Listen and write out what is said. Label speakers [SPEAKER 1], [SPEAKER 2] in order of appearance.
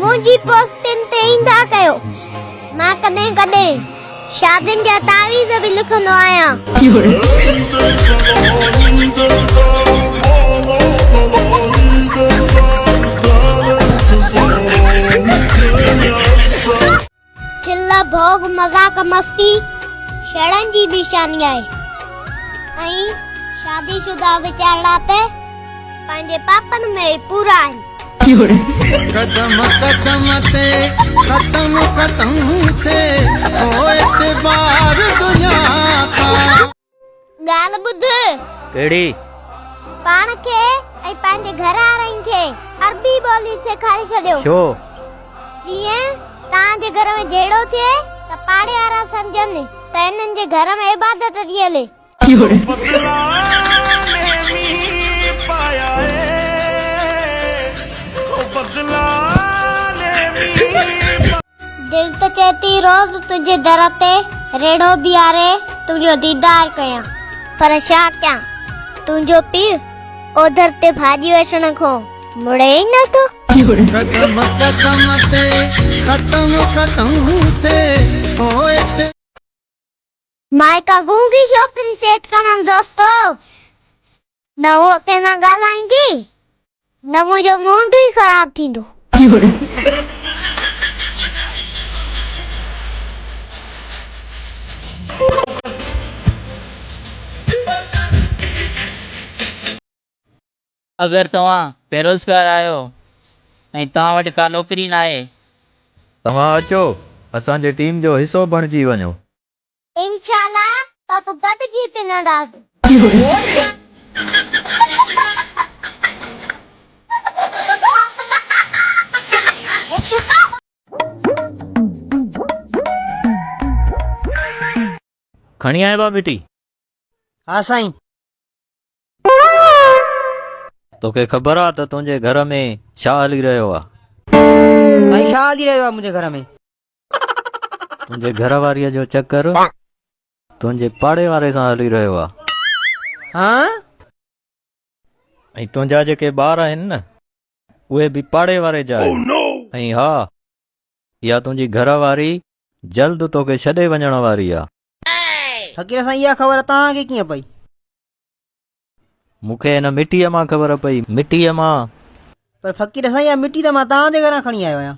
[SPEAKER 1] منهنجي پوسٽن تي ايندا ڪيو. مان ڪڏهن ڪڏهن شادين جا تعويذ به لکندو آهيان. کل ڀوڳ مذاق مستي شڙن جي نشاني آهي ۽ شادي شده ويچارڙا ته پنهنجي پاپن ۾ ئي پورا آهن.
[SPEAKER 2] قدم قدم تي ختم ختم ٿئي ٿو اعتبار دنيا تان.
[SPEAKER 1] ڳالهه ٻڌ.
[SPEAKER 3] ڪهڙي؟
[SPEAKER 1] پاڻ کي ۽ پنهنجي گهر وارن کي عربي ٻولي سيکاري ڇڏيو.
[SPEAKER 3] ڇو؟
[SPEAKER 1] جيئن توهان جي گهر ۾ جهيڙو ٿئي ته پاڙي وارا سمجهن ته هنن جي گهر ۾ عبادت ٿي هلي. دل ته چئي ٿي روز تنهنجي در تي ريڙهو بيهاري تنهنجو ديدار ڪيان پر ڇا ڪيان تنهنجو پيء اوڌر تي ڀاڄي وٺڻ کان مڙي ئي نه ٿو.
[SPEAKER 2] قدم قدم تي ختم ختم ٿئي ٿو اتي.
[SPEAKER 1] مان هڪ گونگي ڇوڪري سيٽ ڪندم دوستو نه هوء ڪنهن سان ڳالهائيندي نه منهنجو موڊ ئي خراب ٿيندو.
[SPEAKER 3] اگر توهان بيروزگار آهيو ۽ توهان وٽ ڪا نوڪري ناهي.
[SPEAKER 4] توهان اچو اسان جي ٽيم جو حصو بڻجي وڃو.
[SPEAKER 1] انشاء الله سڀ گڏجي پننداسين.
[SPEAKER 3] کڻي آيو آ مٽي.
[SPEAKER 5] ها سائين.
[SPEAKER 4] توکي خبر آ ته تنهنجي گهر ۾ ڇا هلي رهيو آ؟
[SPEAKER 5] سائين ڇا هلي رهيو آ منهنجي گهر ۾؟
[SPEAKER 4] تنهنجي گهر واريء جو چڪر تنهنجي پاڙي واري سان هلي رهيو آ.
[SPEAKER 5] ها؟
[SPEAKER 4] ۽ تنهنجا جيڪي ٻار آهن نه اهي به پاڙي واري جا آهن. ۽ ها اها تنهنجي گهر واري جلد توکي ڇڏي وڃڻ واري آ.
[SPEAKER 5] فقير سائين اها خبر توهان کي ڪيئن پئي؟
[SPEAKER 4] مون کي هن مٽيء مان خبر پئي، مٽيء مان.
[SPEAKER 5] پر فقير سائين اها مٽي ته مان توهان جي گهران کڻي آيو آهيان.